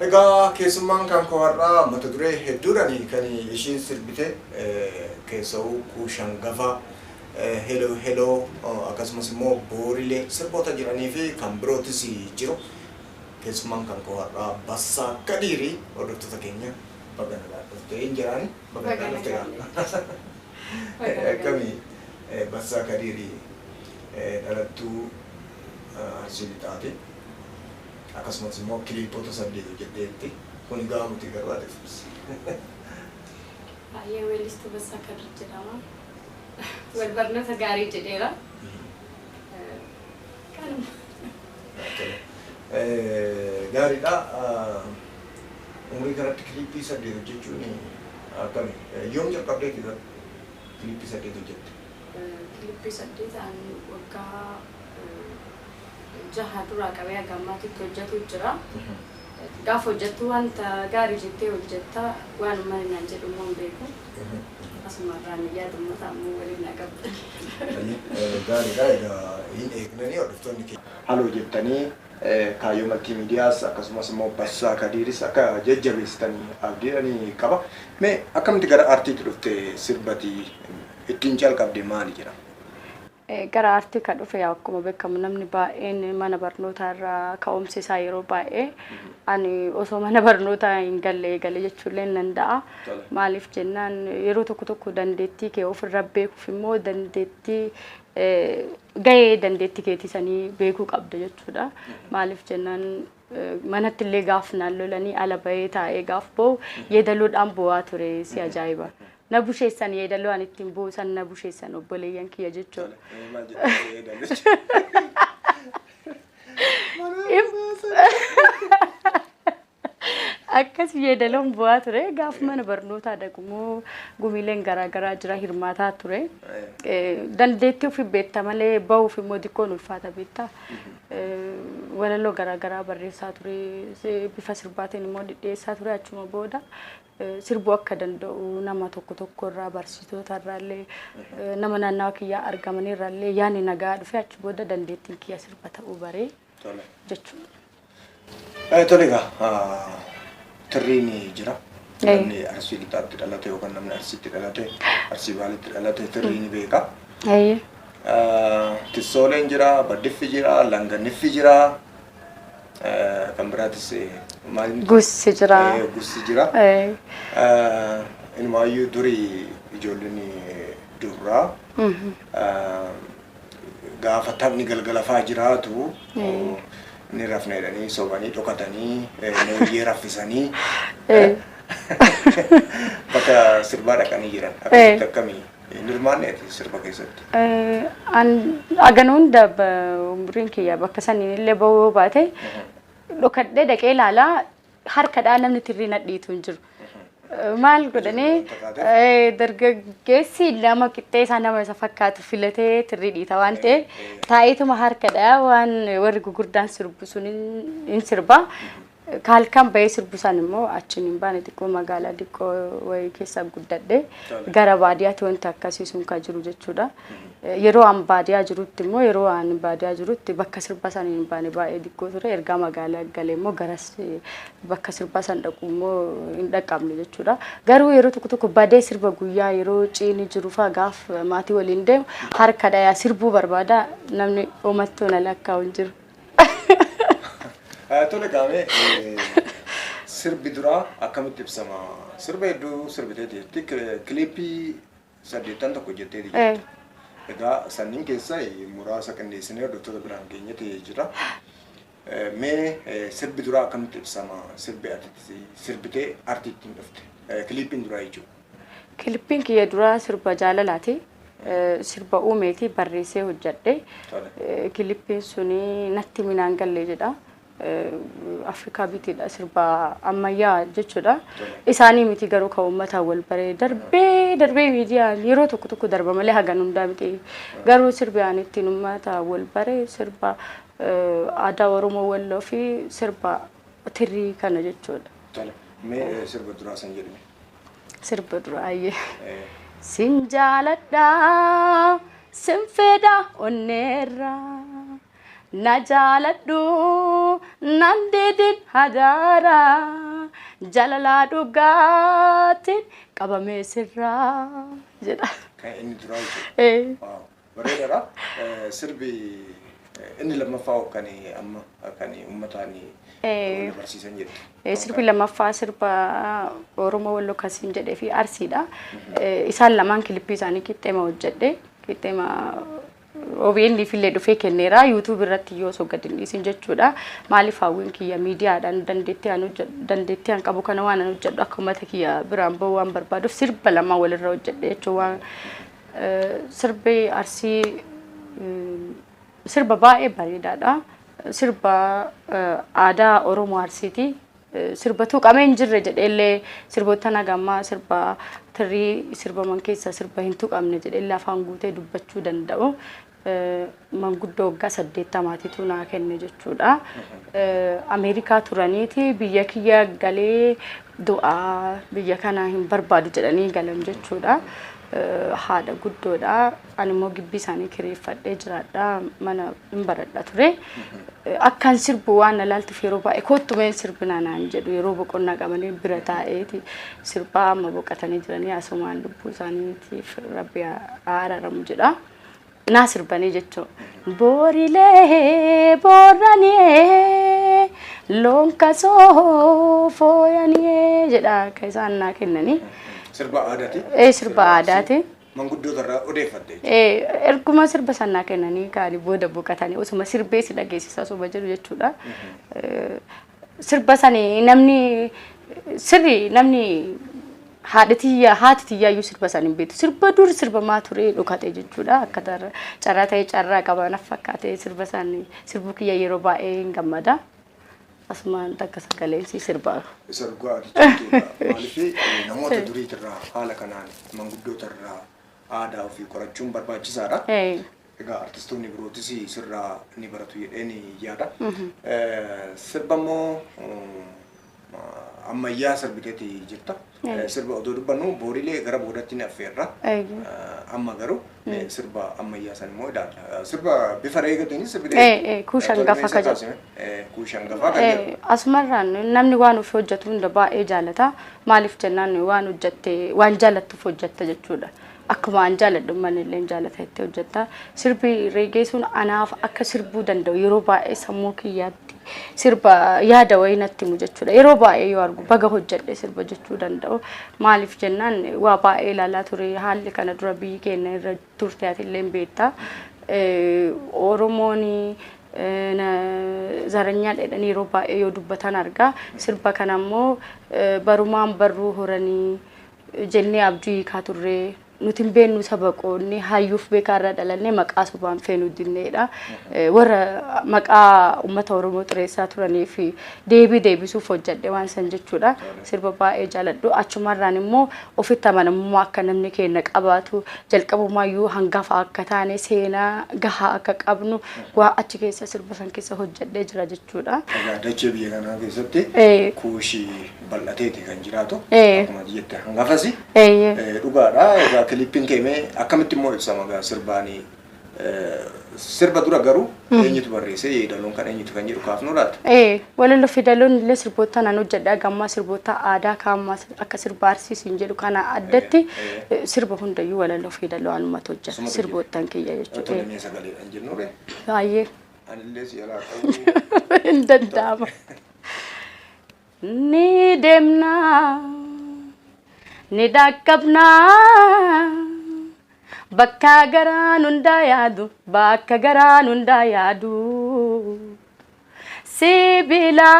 Egaa keessummaan kan koo har'aa mata duree hedduudhaan kan ishiin sirbite, keessa'uu Kuushangafa, Heloo Heloo, akkasumas immoo Boorilee sirboota jiranii fi kan birootis jiru. Keessummaan kan koo har'aa Bassaa Kadiirii. Hordoftoota keenya, baga nagaan dhufte hin jedhaani. Baga nagaan dhufte gaa. Akkamii Bassaa Kadiirii dhalattuu Arsii Lixaati. Akkasumas immoo kiliipoota 8 hojjetteetti. Kun egaa nuti garuu ati ibsi. Baay'ee weellistuu Bassaa Kadir jedhama. Wal barnoota gaarii jedheera. Kanuma. Gaariidha. Umurii kanatti kiliippii 8 hojjechuun akkami? Yoom jalqabdeeti garuu kiliippii 8 hojjette? Kiliippii 8 an waggaa 6 duraa qabee haga ammaatitti hojjetu jira. Gaafa hojjettu wanta gaarii jettee hojjetta, waan uummanni naan jedhu immoo hin beeku. Asuma irraan yaada uummata ammoo waliin na qabdan. Gaariidha. Egaa hin eegnanii hordoftoonni keenya. Haloo jettanii Kaayyoo Maltiimiidiyaas akkasumas immoo Bassaa Kadiiris akka jajjabeessitanii abdiidhanii qaba. Mee akkamitti gara aartiitti dhufte, sirbati ittiin calqabde maali jedhama? Gara aartii kan dhufe, akkuma beekamu, namni baay'een mana barnootaa irraa ka'umsi isaa yeroo baay'ee. Ani osoo mana barnootaa hin galle eegale jechuullee hin danda'a. Maaliif jennaan, yeroo tokko tokko dandeettii kee ofirra beekuuf immoo dandeettii gahee dandeettii keetii sanii beekuu qabda jechuudha. Maaliif jennaan, manatti illee gaaf naan lolanii ala bahee taa'ee gaaf boo'u yeedaloodhaan boo'aa ture, si ajaa'iba. Na busheessan, yeedaloo ani ittiin boo'u san na busheessan obboleeyyan kiyya jechuudha. Maal jettee yeedaloo? Akkas yeedaloon bu'aa ture. Gaaf mana barnootaa dhaqu gumiileen garaagaraa jira, hirmaataa ture. Dandeettii ofii beekta malee bahuuf immoo xiqqoon ulfaata beekta. Walaloo garaagaraa barreessaa ture. Bifa sirbaatiin immoo dhidhiyeessaa ture. Achuma booda sirbuu akka danda'u nama tokko tokko irraa, barsiisota irraa illee, nama naannawa kiyyaa argaman irraa illee yaadni nagaa dhufe. Achi booda dandeettiin kiyya sirba ta'uu baree jechuudha. Tole, egaa tirriin jira. Namni Arsii Lixaatti dhalate yookaan namni Arsiitti dhalate, Arsii Baaletti dhalate tirrii ni beeka. Tissooleen jira, baddiffi jira, langaniffi jira. Kan biraatis maal? Gussi jira. Gussi jira. Inumaayyuu durii ijoolleen durraa gaafa taphni galgala faa jiraatu ni rafna jedhanii sobanii dhokatanii mooyyee raffisanii bakka sirbaa dhaqanii jiran. Akkasitti akkamii hin hirmaanneeti sirba keessatti? Hagan hunda umriin kiyya bakka saniin illee bahuu baate, dhokadhee dhaqee ilaalaa harkadhaa namni tirrii nadhiitu hin jiru. Maal godhanii, dargaggeessi nama qixxee isaa nama isa fakkaatu filatee tirrii dhiita waan ta'eef, taa'eetuma harkadhaa waan warri gurguddaan sirbu sun hin sirba. Halkan bahee sirbu san immoo achiin hin baane. Xiqqoo magaalaa xiqqoo wayii keessa guddadhe, gara baadiyyaatti wanti akkasii sun kan jiru jechuudha. Yeroo an baadiyyaa jirutti immoo, yeroo an baadiyyaa jirutti bakka sirba san hin baane, baay'ee xiqqoo ture. Ergaa magaalaa galee immoo garas bakka sirba san dhaqu immoo hin dhaqqabne jechuudha. Garuu yeroo tokko tokko badee sirba guyyaa yeroo ciini jiru fa'aa gaaf maatii waliin deemu harka dhayaa sirbuu barbaada, namni oomattuu na lakkaa'u hin jiru. Tole, gaamee sirbi duraa akkamitti ibsama? Sirba hedduu sirbiteeti jirti. Kiliippii 81 jetteeti jirti. Egaa sanniin keessaa muraasa qindeessinee hordoftoota biraan geenyeeti jira. Mee sirbi duraa akkamitti ibsama? Sirbi ati sirbitee artiitti dhufte. Kiliippiin duraa jechuudha. Kilippiin kiyya duraa sirba jaalalaati. Sirba uumeeti barreessee hojjedhe. Kilippiin suni Natti Minaan Galle jedha. Afrikaa bitiidha, sirba ammayyaa jechuudha. Isaanii miti garuu kan uummataan wal baree darbee darbee miidiyaan yeroo tokko tokko darba malee hagan hundaa miti. Garuu sirbi ani ittiin uummataan wal baree sirba aadaa Oromoo Walloo fi sirba tirrii kana jechuudha. Mee sirba duraa san jedhame. Sirba duraa ayyee. Sin jaaladhaa. Sin fedha onneerra, na jaaladhu, nan didin hadaara, jaalalaa dhugaatiin qabamee sirraa jedha. Kan inni duraa jechuudha. Bareedaadha. Sirbi inni lammaffaa kan amma kan uummataan barsiisan jettu. Sirbi lammaffaa sirba Oromoo Walloo kasiin jedhee fi Arsiidha. Isaan lamaan kilippii isaanii qixxeema hojjedhe. Qixxeema OBN illee dhufee kenneera. YouTube irratti yoo osoo gadi hin dhiisin jechuudha. Maaliif, hawwiin kiyya miidiyaadhaan dandeettii an qabu kana waan an hojjedhu akka uummata kiyya biraan bahu waan barbaaduuf sirba lamaan walirra hojjedhe jechuudha. Waan sirbi Arsii sirba baay'ee bareedaadha. Sirba aadaa Oromoo Arsiiti. Sirba tuqamee hin jirre jedheellee, sirboota nagammaa sirba tirrii sirbaman keessa sirba hin tuqamne jedheellee afaan guutee dubbachuu danda'u. Manguddoo waggaa 80tiitu naa kenne jechuudha. Ameerikaa turaniiti biyya kiyya galee du'aa, biyya kana hin barbaadu jedhanii galan jechuudha. Haadha guddoodha. Ani immoo gibbii isaanii kireeffadhee jiraadha. Mana hin baradha ture. Akkan sirbu waan na laaltuuf yeroo baay'ee "Kottu mee sirbinaa" naan jedhu. Yeroo boqonnaa qabanii bira taa'eeti sirbaa. Amma boqotanii jiranii, asumaan lubbuu isaaniitiif Rabbi haa araaramu jedha. Naa sirbanii jechuudha. Boorilee boorranii loon kasoo fooyanii jedha kan isaan naa kennanii. Sirba aadaati. Sirba aadaati. Manguddoota irraa odeeffatte. Erguma sirba sanaa kennanii kaanii booda boqotanii, osuma sirbee si dhageessisa osuma jedhu jechuudha. Sirba sani namni sirri namni haadha tiyya, haati tiyyaayyuu sirba san hin beektu. Sirba dur sirbamaa ture dhokate jechuudha. Akka carraa ta'ee carraa qaba naf fakkaate sirba san sirbuu kiyya yeroo baay'ee hin gammada. Asumaan takka sagaleensi sirbaa. Isa dhugaa jechuudha. Maaliif, namoota duriitirraa haala kanaan manguddoota irraa aadaa ofii qorachuun barbaachisaadha. Egaa artistoonni birootis sirraa ni baratu jedheen yaada. Sirba immoo ammayyaa sirbiteeti jirta. Sirba odoo dubbannu boorilee gara boodatti ni affeerra. Amma garuu sirba ammayyaa san immoo ilaalla. Sirba bifa reegatiin sirbitee. Kuushan gafa ka jedhu. Kuushan gafaa kan jedhu. Asumarraan namni waan ofii hojjetu hunda baay'ee jaalata. Maaliif jennaan, waan hojjette waan jaalattuuf hojjetta jechuudha. Akkuma an jaaladhu manillee jaalata itti hojjetta. Sirbi reggae sun anaaf akka sirbuu danda'u yeroo baay'ee sammuu kiyyaatti sirba yaada wayii natti himu jechuudha. Yeroo baay'ee yoo argu baga hojjedhe sirba jechuu danda'u. Maaliif jennaan, waa baay'ee ilaalaa ture, haalli kana dura biyyi keenya irra turte ati illee beekta. Oromoon zaranyaa jedhanii yeroo baay'ee yoo dubbatan argaa. Sirba kana immoo barumaan barruu horanii jennee abjuu hiikaa turre. Nuti hin beeknu saba qoonnee, hayyuuf beekaarra dhalannee maqaa sobaan feenu dinneedha. Warra maqaa uummata Oromoo xureessaa turanii fi deebii deebisuuf hojjedhe waan san jechuudha. Sirba baay'ee jaaladhu. Achumarraan immoo ofitti amanamummaa akka namni keenya qabaatu, jalqabumaayyuu hangafa akka taane, seenaa gahaa akka qabnu waa achi keessa sirba san keessa hojjedhee jira jechuudha. Egaa dachee biyya kanaa keessatti kuushii bal'ateeti kan jiraatu. Akkuma jette hangafasi. Dhugaadha. Egaa kilippiin keemee akkamitti immoo ibsama egaa sirbaanii? Sirba dura garuu eenyutu barreesse, yeedaloon kan eenyutu kan jedhu kaafnu laata? Walaloo fidaloon illee sirboota nan hojjedha. Gammaa sirboota aadaa kaammaa akka sirba Arsiisiin jedhu kana addatti sirba hundayyuu walaloo fidaloo anumatu hojjeta. Sirboottan kiyya jechuudha. Tole, mee sagaleedhaan jennuure? Baay'ee. Anillee si jalaa qabu. Hin danda'ama. Ni deemnaa, ni dhaqqabnaa, bakka garaan hundaa yaadu, bakka garaan hundaa yaadu. Sibiila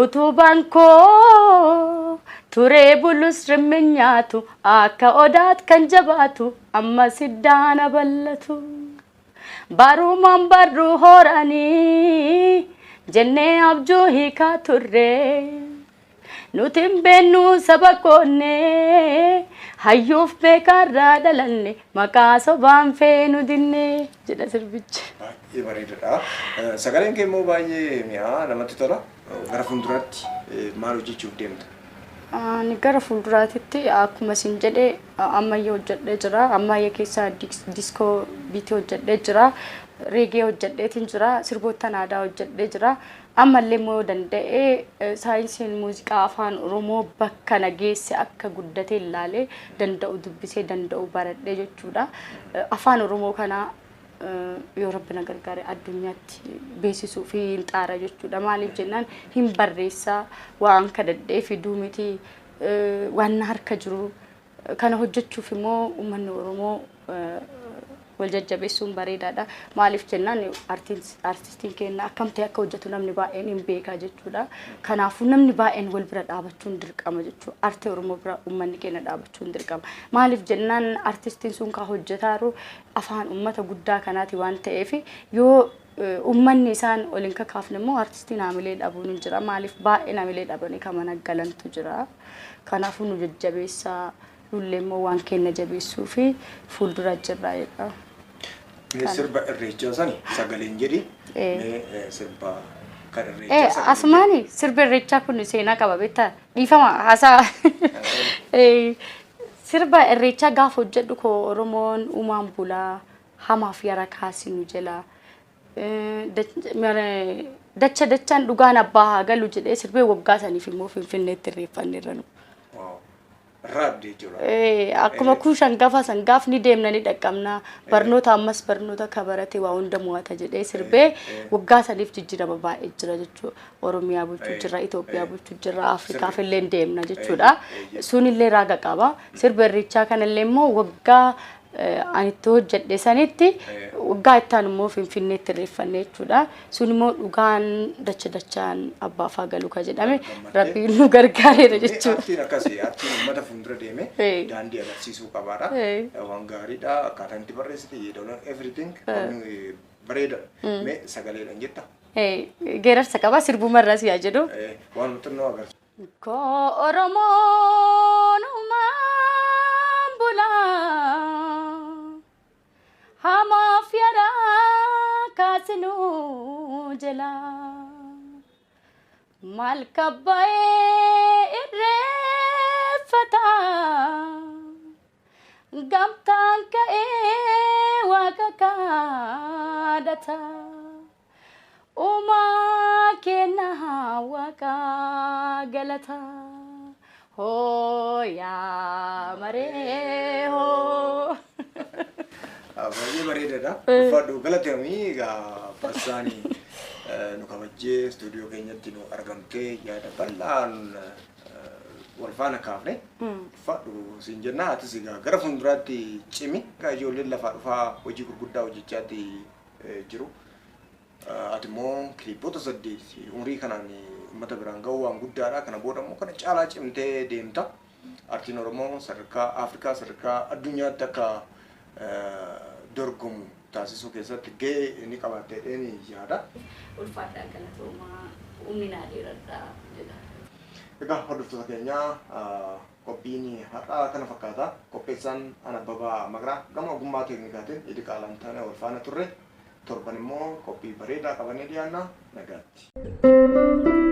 utubaan koo turee bulus rimmi nyaatu, akka odaat kan jabaatu, amma siddaana ballatu. Barumaan barruu horanii jennee abjuu hiikaa turre. Nuti hin beeknu saba qoonnee, hayyuuf beekaarraa dhalanne, maqaa sobaan feenu dinne jedha sirbichi. Baay'ee bareedaadha. Sagaleen kee immoo baay'ee mi'aa, namatti tola. Gara fuulduraatti maal hojjechuuf deemta? Ani gara fuulduraatitti akkuma isin jedhe ammayya hojjedhee jira. Ammayya keessaa disco beat hojjedhee jira. Reggae hojjedheetiin jira. Sirboottan aadaa hojjedhee jira. Ammallee immoo danda'ee saayinsiin muuziqaa afaan Oromoo bakka na geesse akka guddatee ilaalee danda'u dubbisee danda'u baradhee jechuudha. Afaan Oromoo kana yoo rabbi na gargaare addunyaatti beeksisuu fi hin xaara jechuudha. Maaliif jennaan hin barreessaa waan kadhadhee fiduu miti, waan na harka jiru kana hojjechuuf immoo uummanni Oromoo wal jajjabeessuun bareedaadha. Maaliif jennaan artistiin keenya akkam ta'e akka hojjetu namni baay'een hin beekaa jechuudha. Kanaafuu namni baay'een wal bira dhaabachuun dirqama jechuudha. Artii Oromoo bira uummanni keenya dhaabachuun dirqama. Maaliif jennaan artistiin sun kan hojjetaaru afaan uummata guddaa kanaati waan ta'eef, yoo uummanni isaan ol hin kakaafne immoo artistiin haamilee dhabuun hin jira. Maaliif baay'een haamilee dhabanii kan mana galantu jira. Kanaafuu nu jajjabeessaa, nullee immoo waan keenya jabeessuu fi fuuldura jirra jedha. Mee sirba irreechaa sani sagaleen jedhi. Mee sirba kan irreechaa sagaleen. Asumaani sirba irreechaa kun seenaa qaba beektaa, dhiifama haasaa. Sirba irreechaa gaafa hojjedhu koo Oromoon uumaan bulaa hamaaf yara kaasinu jala dacha dachaan dhugaan abbaa haa galu jedhee sirbee waggaa saniif immoo Finfinneetti irreeffanneerra nu. Wow. Raabdee jechuudha. Akkuma kuushan gafa san gaafni deemna ni dhaqqabna, barnoota ammas barnoota ka barate waa hunda mo'ata jedhee sirbee waggaa saniif jijjiirama baay'ee jira jechuudha. Oromiyaa bulchuu jira, Itoophiyaa bulchuu jira, Afrikaaf illee deemna jechuudha. Sunillee raaga qaba. Sirba irreechaa kanallee immoo waggaa ani itti hojjedhe sanitti waggaa itti aanu immoo Finfinneetti irreeffanne jechuudha. Sun immoo dhugaan dacha dachaan abbaaf haa galu ka jedhame rabbiin nu gargaareera jechuudha. Aartiin akkasii, aartiin uummata fuuldura deeme daandii agarsiisuu qabaadha. Waan gaariidha, akkaataan itti barreessite yeedaloon everything bareeda. Mee sagaleedhaan jetta? Geerarsa qaba, sirbumarras yaa jedhu. Waan xinnoo agarsiisa. Koo Oromoon uumaan bulaa hamaaf yaraa kaasinuu jala maal kabbaa'ee irreeffata gamtaan ka'ee waaqa kadhata, uumaa kenna waaqa galata, hoo yaa maree hoo. Baay'ee bareedaadha. Ulfaadhu, galateemii. Egaa Bassaanii nu kabajjee istuudiyoo keenyatti nu argamtee yaada bal'aan wal faana kaafne. Ulfaadhu siin jenna, atis egaa gara fuulduraatti cimi. Egaa ijoolleen lafaa dhufaa hojii gurguddaa hojjechaatti jiru. Ati immoo kiliippoota 8 umurii kanaan uummata biraan ga'uu waan guddaadha. Kana booda immoo kana caalaa cimtee deemta. Artiin Oromoo sadarkaa Afrikaa, sadarkaa addunyaatti akka dorgomu taasisuu keessatti gahee inni qabaattee yaada. Ulfaadhaa, galatoomaa, humni naa dheeradhaa jedha. Egaa hordoftoota keenyaa, qophiin har'aa kana fakkaata. Qopheessaan Ana Abbabaa Magaraa, gama ogummaa teeknikaatiin Idi Qaalamtaan wal faana turre. Torban immoo qophii bareedaa qabannee dhiyaanna, nagaatti.